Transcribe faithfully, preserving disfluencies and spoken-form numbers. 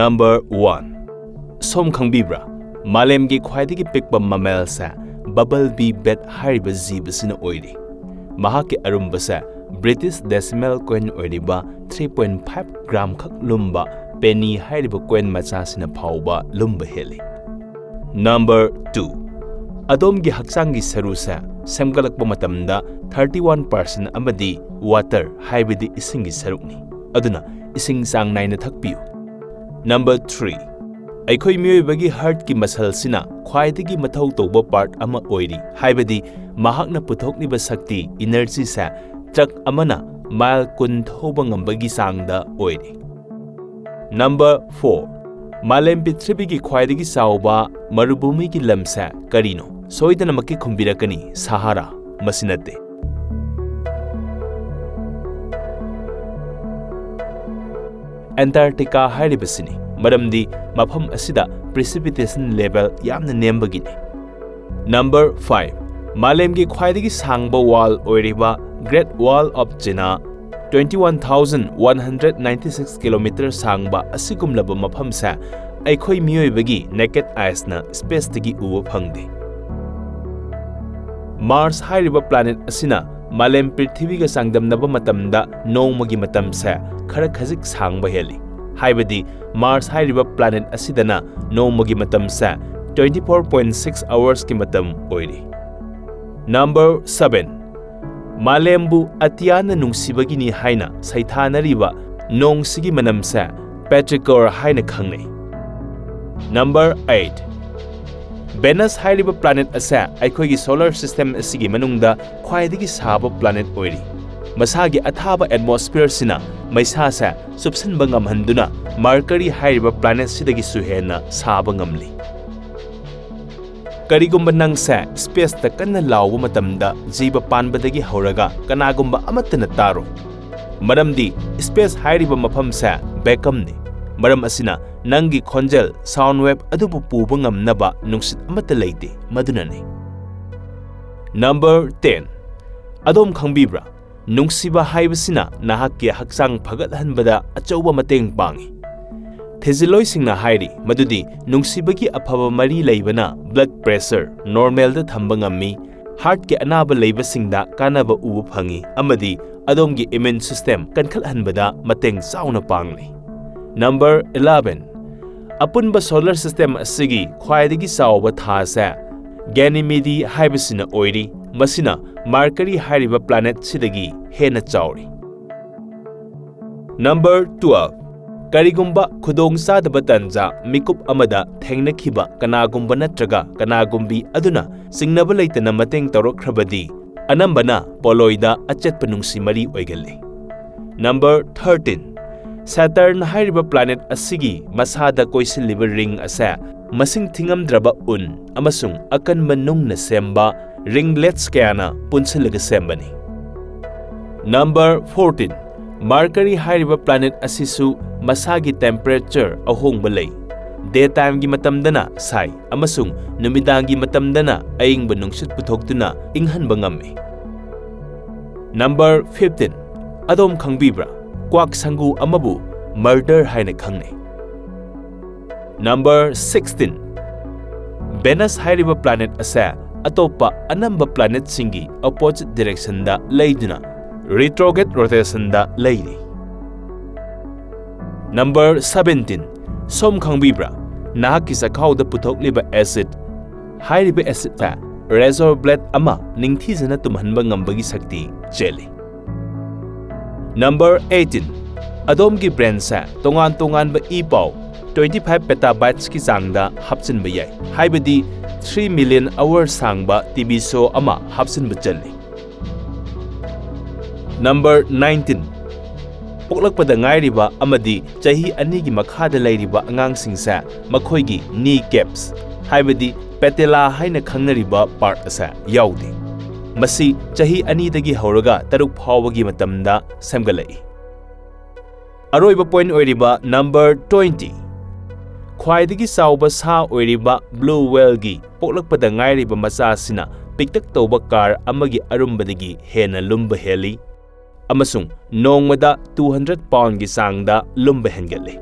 Number one. ꯁꯣꯝ ꯈꯪꯕꯤꯕ꯭ꯔꯥ? ꯃꯥꯂꯦꯝꯒꯤ ꯈ꯭ꯋꯥꯏꯗꯒꯤ ꯄꯤꯛꯄ mammalꯁꯦ bumblebee bat ꯍꯥꯏꯔꯤꯕ ꯖꯤꯕꯁꯤꯅ ꯑꯣꯏꯔꯤ꯫ ꯃꯍꯥꯛꯀꯤ ꯑꯔꯨꯝꯕꯁꯦ British decimal coin ꯑꯣꯏꯔꯤꯕ three point five gram ꯈꯛ ꯂꯨꯝꯕ penny ꯍꯥꯏꯔꯤꯕ coin ꯃꯆꯥꯁꯤꯅ ꯐꯥꯎꯕ ꯂꯨꯝꯕ ꯍꯦꯜꯂꯤ꯫ Number two. ꯑꯗꯣꯝꯒꯤ ꯍꯛꯆꯥꯡꯒꯤ ꯁꯔꯨꯁꯦ ꯁꯦꯝꯒꯠꯂꯛꯄ ꯃꯇꯝꯗ thirty one percent ꯑꯃꯗꯤ water ꯍꯥꯏꯕꯗꯤ ꯏꯁꯤꯡꯒꯤ ꯁꯔꯨꯛꯅꯤ꯫ ꯑꯗꯨꯅ ꯏꯁꯤꯡ ꯆꯥꯡ ꯅꯥꯏꯅ ꯊꯛꯄꯤꯌꯨ꯫ Number three. ꯑꯩꯈꯣꯏ ꯃꯤꯑꯣꯏꯕꯒꯤ heartꯀꯤ muscleꯁꯤꯅ ꯈ꯭ꯋꯥꯏꯗꯒꯤ ꯃꯊꯧ ꯇꯧꯕ part ꯑꯃ ꯑꯣꯏꯔꯤ, ꯍꯥꯏꯕꯗꯤ ꯃꯍꯥꯛꯅ ꯄꯨꯊꯣꯛꯂꯤꯕ ꯁꯛꯇꯤ, energyꯁꯦ truck ꯑꯃꯅ mile ꯀꯨꯟ ꯊꯧꯕ ꯉꯝꯕꯒꯤ ꯆꯥꯡꯗ ꯑꯣꯏꯔꯤ꯫ Number four. ꯃꯥꯂꯦꯝ ꯄ꯭ꯔꯤꯊꯤꯕꯤꯒꯤ ꯈ꯭ꯋꯥꯏꯗꯒꯤ ꯆꯥꯎꯕ ꯃꯔꯨꯚꯨꯃꯤꯒꯤ ꯂꯝꯁꯦ ꯀꯔꯤꯅꯣ? ꯁꯣꯏꯗꯅꯃꯛꯀꯤ ꯈꯨꯝꯕꯤꯔꯛꯀꯅꯤ, ꯁꯍꯥꯔꯥ꯫ ꯃꯁꯤ ꯅꯠꯇꯦ꯫ Antarctica ꯍꯥꯏꯔꯤꯕꯁꯤꯅꯤ, ꯃꯔꯝꯗꯤ ꯃꯐꯝ ꯑꯁꯤꯗ precipitation level ꯌꯥꯝꯅ ꯅꯦꯝꯕꯒꯤꯅꯤ꯫ Number five. ꯃꯥꯂꯦꯝꯒꯤ ꯈ꯭ꯋꯥꯏꯗꯒꯤ ꯁꯥꯡꯕ wall ꯑꯣꯏꯔꯤꯕ Great Wall of China, twenty one thousand one hundred ninety six kilometer ꯁꯥꯡꯕ ꯑꯁꯤꯒꯨꯝꯂꯕ ꯃꯐꯝꯁꯦ ꯑꯩꯈꯣꯏ ꯃꯤꯑꯣꯏꯕꯒꯤ naked eyesꯅ spaceꯇꯒꯤ ꯎꯕ ꯐꯪꯗꯦ꯫ Mars ꯍꯥꯏꯔꯤꯕ planet ꯑꯁꯤꯅ ꯃꯥꯂꯦꯝ ꯄ꯭ꯔꯤꯊꯤꯕꯤꯒ ꯆꯥꯡꯗꯝꯅꯕ ꯃꯇꯝꯗ ꯅꯣꯡꯃꯒꯤ ꯃꯇꯝꯁꯦ ꯈꯔ ꯈꯖꯤꯛ ꯁꯥꯡꯕ ꯍꯦꯜꯂꯤ, ꯍꯥꯏꯕꯗꯤ Mars ꯍꯥꯏꯔꯤꯕ planet ꯑꯁꯤꯗꯅ ꯅꯣꯡꯃꯒꯤ ꯃꯇꯝꯁꯦ twenty four point six hoursꯀꯤ ꯃꯇꯝ ꯑꯣꯏꯔꯤ꯫ Number seven. ꯃꯥꯂꯦꯝꯕꯨ ꯑꯇꯤꯌꯥꯅ ꯅꯨꯡꯁꯤꯕꯒꯤꯅꯤ ꯍꯥꯏꯅ ꯁꯩꯊꯥꯅꯔꯤꯕ ꯅꯣꯡꯁꯤꯒꯤ ꯃꯅꯝꯁꯦ petrichor ꯍꯥꯏꯅ ꯈꯪꯅꯩ꯫ Number eight. Venus ꯍꯥꯏꯔꯤꯕ planet ꯑꯁꯦ ꯑꯩꯈꯣꯏꯒꯤ solar system ꯑꯁꯤꯒꯤ ꯃꯅꯨꯡꯗ ꯈ꯭ꯋꯥꯏꯗꯒꯤ ꯁꯥꯕ planet ꯑꯣꯏꯔꯤ꯫ ꯃꯁꯥꯒꯤ ꯑꯊꯥꯕ atmosphereꯁꯤꯅ ꯃꯩꯁꯥꯁꯦ ꯆꯨꯞꯁꯤꯟꯕ ꯉꯝꯍꯟꯗꯨꯅ Mercury ꯍꯥꯏꯔꯤꯕ planetꯁꯤꯗꯒꯤꯁꯨ ꯍꯦꯟꯅ ꯁꯥꯕ ꯉꯝꯂꯤ꯫ ꯀꯔꯤꯒꯨꯝꯕ ꯅꯪꯁꯦ spaceꯇ ꯀꯟꯅ ꯂꯥꯎꯕ ꯃꯇꯝꯗ ꯖꯤꯕ ꯄꯥꯟꯕꯗꯒꯤ ꯍꯧꯔꯒ ꯀꯅꯥꯒꯨꯝꯕ ꯑꯃꯠꯇꯅ ꯇꯥꯔꯣꯏ, ꯃꯔꯝꯗꯤ space ꯍꯥꯏꯔꯤꯕ ꯃꯐꯝꯁꯦ vacuumꯅꯤ꯫ ꯃꯔꯝ ꯑꯁꯤꯅ ꯅꯪꯒꯤ ꯈꯣꯟꯖꯦꯜ sound wave ꯑꯗꯨꯕꯨ ꯄꯨꯕ ꯉꯝꯅꯕ ꯅꯨꯡꯁꯤꯠ ꯑꯃꯠꯇ ꯂꯩꯇꯦ, ꯃꯗꯨꯅꯅꯤ꯫ Number ten. ꯑꯗꯣꯝ ꯈꯪꯕꯤꯕ꯭ꯔꯥ? ꯅꯨꯡꯁꯤꯕ ꯍꯥꯏꯕꯁꯤꯅ ꯅꯍꯥꯛꯀꯤ ꯍꯛꯆꯥꯡ ꯐꯒꯠꯍꯟꯕꯗ ꯑꯆꯧꯕ ꯃꯇꯦꯡ ꯄꯥꯡꯏ꯫ ꯊꯤꯖꯤꯜꯂꯣꯏꯁꯤꯡꯅ ꯍꯥꯏꯔꯤ ꯃꯗꯨꯗꯤ ꯅꯨꯡꯁꯤꯕꯒꯤ ꯑꯐꯕ ꯃꯔꯤ ꯂꯩꯕꯅ blood pressure normalꯗ ꯊꯝꯕ ꯉꯝꯃꯤ, heartꯀꯤ ꯑꯅꯥꯕ ꯂꯩꯕꯁꯤꯡꯗ ꯀꯥꯟꯅꯕ ꯎꯕ ꯐꯪꯏ ꯑꯃꯗꯤ ꯑꯗꯣꯝꯒꯤ immune system ꯀꯟꯈꯠꯍꯟꯕꯗ ꯃꯇꯦꯡ ꯆꯥꯎꯅ ꯄꯥꯡꯂꯤ꯫ Number eleven, ꯑꯄꯨꯟꯕ solar system ꯑꯁꯤꯒꯤ ꯈ꯭ꯋꯥꯏꯗꯒꯤ ꯆꯥꯎꯕ ꯊꯥ ꯑꯁꯦ Ganymede ꯍꯥꯏꯕꯁꯤꯅ ꯑꯣꯏꯔꯤ, ꯃꯁꯤꯅ Mercury ꯍꯥꯏꯔꯤꯕ planetꯁꯤꯗꯒꯤ ꯍꯦꯟꯅ ꯆꯥꯎꯔꯤ꯫ Number twelve, ꯀꯔꯤꯒꯨꯝꯕ ꯈꯨꯗꯣꯡ ꯆꯥꯗꯕ ꯇꯥꯟꯖꯥ ꯃꯤꯀꯨꯞ ꯑꯃꯗ ꯊꯦꯡꯅꯈꯤꯕ ꯀꯅꯥꯒꯨꯝꯕ ꯅꯠꯇ꯭ꯔꯒ ꯀꯅꯥꯒꯨꯝꯕꯤ ꯑꯗꯨꯅ ꯆꯤꯡꯅꯕ ꯂꯩꯇꯅ ꯃꯇꯦꯡ ꯇꯧꯔꯛꯈ꯭ꯔꯕꯗꯤ, ꯑꯅꯝꯕꯅ ꯄꯣꯂꯣꯏꯗ ꯑꯆꯦꯠꯄ ꯅꯨꯡꯁꯤ ꯃꯔꯤ ꯑꯣꯏꯒꯜꯂꯤ꯫ Number thirteen, Saturn ꯍꯥꯏꯔꯤꯕ planet ꯑꯁꯤꯒꯤ ꯃꯁꯥꯗ ꯀꯣꯏꯁꯤꯜꯂꯤꯕ ring ꯑꯁꯦ ꯃꯁꯤꯡ ꯊꯤꯉꯝꯗ꯭ꯔꯕ ꯎꯟ ꯑꯃꯁꯨꯡ ꯑꯀꯟꯕ ꯅꯨꯡꯅ ꯁꯦꯝꯕ ringlets ꯀꯌꯥꯅ ꯄꯨꯟꯁꯤꯜꯂꯒ ꯁꯦꯝꯕꯅꯤ꯫ Number fourteen, Mercury ꯍꯥꯏꯔꯤꯕ planet ꯑꯁꯤꯁꯨ ꯃꯁꯥꯒꯤ temperature ꯑꯍꯣꯡꯕ ꯂꯩ꯫ Daytimeꯒꯤ ꯃꯇꯝꯗꯅ ꯁꯥꯏ ꯑꯃꯁꯨꯡ ꯅꯨꯃꯤꯗꯥꯡꯒꯤ ꯃꯇꯝꯗꯅ ꯑꯏꯪꯕ ꯅꯨꯡꯁꯤꯠ ꯄꯨꯊꯣꯛꯇꯨꯅ ꯏꯪꯍꯟꯕ ꯉꯝꯃꯤ꯫ Number fifteen, ꯑꯗꯣꯝ ꯈꯪꯕꯤꯕ꯭ꯔꯥ? ꯀ꯭ꯋꯥꯛ ꯁꯪꯒꯨ ꯑꯃꯕꯨ murder ꯍꯥꯏꯅ ꯈꯪꯅꯩ꯫ Number sixteen, Venus ꯍꯥꯏꯔꯤꯕ planet ꯑꯁꯦ ꯑꯇꯣꯞꯄ ꯑꯅꯝꯕ planetꯁꯤꯡꯒꯤ opposite directionꯗ ꯂꯩꯗꯨꯅ retrograde rotationꯗ ꯂꯩꯔꯤ꯫ Number seventeen, ꯁꯣꯝ ꯈꯪꯕꯤꯕ꯭ꯔꯥ? ꯅꯍꯥꯛꯀꯤ ꯆꯈꯥꯎꯗ ꯄꯨꯊꯣꯛꯂꯤꯕ acid ꯍꯥꯏꯔꯤꯕ acidꯅ razor blade ꯑꯃ ꯅꯤꯡꯊꯤꯖꯅ ꯇꯨꯝꯍꯟꯕ ꯉꯝꯕꯒꯤ ꯁꯛꯇꯤ ꯆꯦꯜꯂꯤ꯫ Number eighteen, ꯑꯗꯣꯝꯒꯤ brainꯁꯦ ꯇꯣꯉꯥꯟ ꯇꯣꯉꯥꯟꯕ ꯏ ꯄꯥꯎ twenty five petabytesꯀꯤ ꯆꯥꯡꯗ ꯍꯥꯞꯆꯤꯟꯕ ꯌꯥꯏ, ꯍꯥꯏꯕꯗꯤ three million hours ꯁꯥꯡꯕ TV show ꯑꯃ ꯍꯥꯞꯆꯤꯟꯕ ꯆꯜꯂꯤ꯫ Number nineteen, ꯄꯣꯛꯂꯛꯄꯗ ꯉꯥꯏꯔꯤꯕ ꯑꯃꯗꯤ ꯆꯍꯤ ꯑꯅꯤꯒꯤ ꯃꯈꯥꯗ ꯂꯩꯔꯤꯕ ꯑꯉꯥꯡꯁꯤꯡꯁꯦ ꯃꯈꯣꯏꯒꯤ knee caps, ꯍꯥꯏꯕꯗꯤ patella ꯍꯥꯏꯅ ꯈꯪꯅꯔꯤꯕ part ꯑꯁꯦ ꯌꯥꯎꯗꯦ꯫ ꯃꯁꯤ ꯆꯍꯤ ꯑꯅꯤꯗꯒꯤ ꯍꯧꯔꯒ ꯇꯔꯨꯛ ꯐꯥꯎꯕꯒꯤ ꯃꯇꯝꯗ ꯁꯦꯝꯒꯠꯂꯛꯏ꯫ ꯑꯔꯣꯏꯕ point ꯑꯣꯏꯔꯤꯕ number twenty, ꯈ꯭ꯋꯥꯏꯗꯒꯤ ꯆꯥꯎꯕ ꯁꯥ ꯑꯣꯏꯔꯤꯕ blue whaleꯒꯤ ꯄꯣꯛꯂꯛꯄꯗ ꯉꯥꯏꯔꯤꯕ ꯃꯆꯥꯁꯤꯅ ꯄꯤꯛꯇꯛ ꯇꯧꯕ car ꯑꯃꯒꯤ ꯑꯔꯨꯝꯕꯗꯒꯤ ꯍꯦꯟꯅ ꯂꯨꯝꯕ ꯍꯦꯜꯂꯤ ꯑꯃꯁꯨꯡ ꯅꯣꯡꯃꯗ two hundred poundꯒꯤ ꯆꯥꯡꯗ ꯂꯨꯝꯕ ꯍꯦꯟꯒꯠꯂꯤ꯫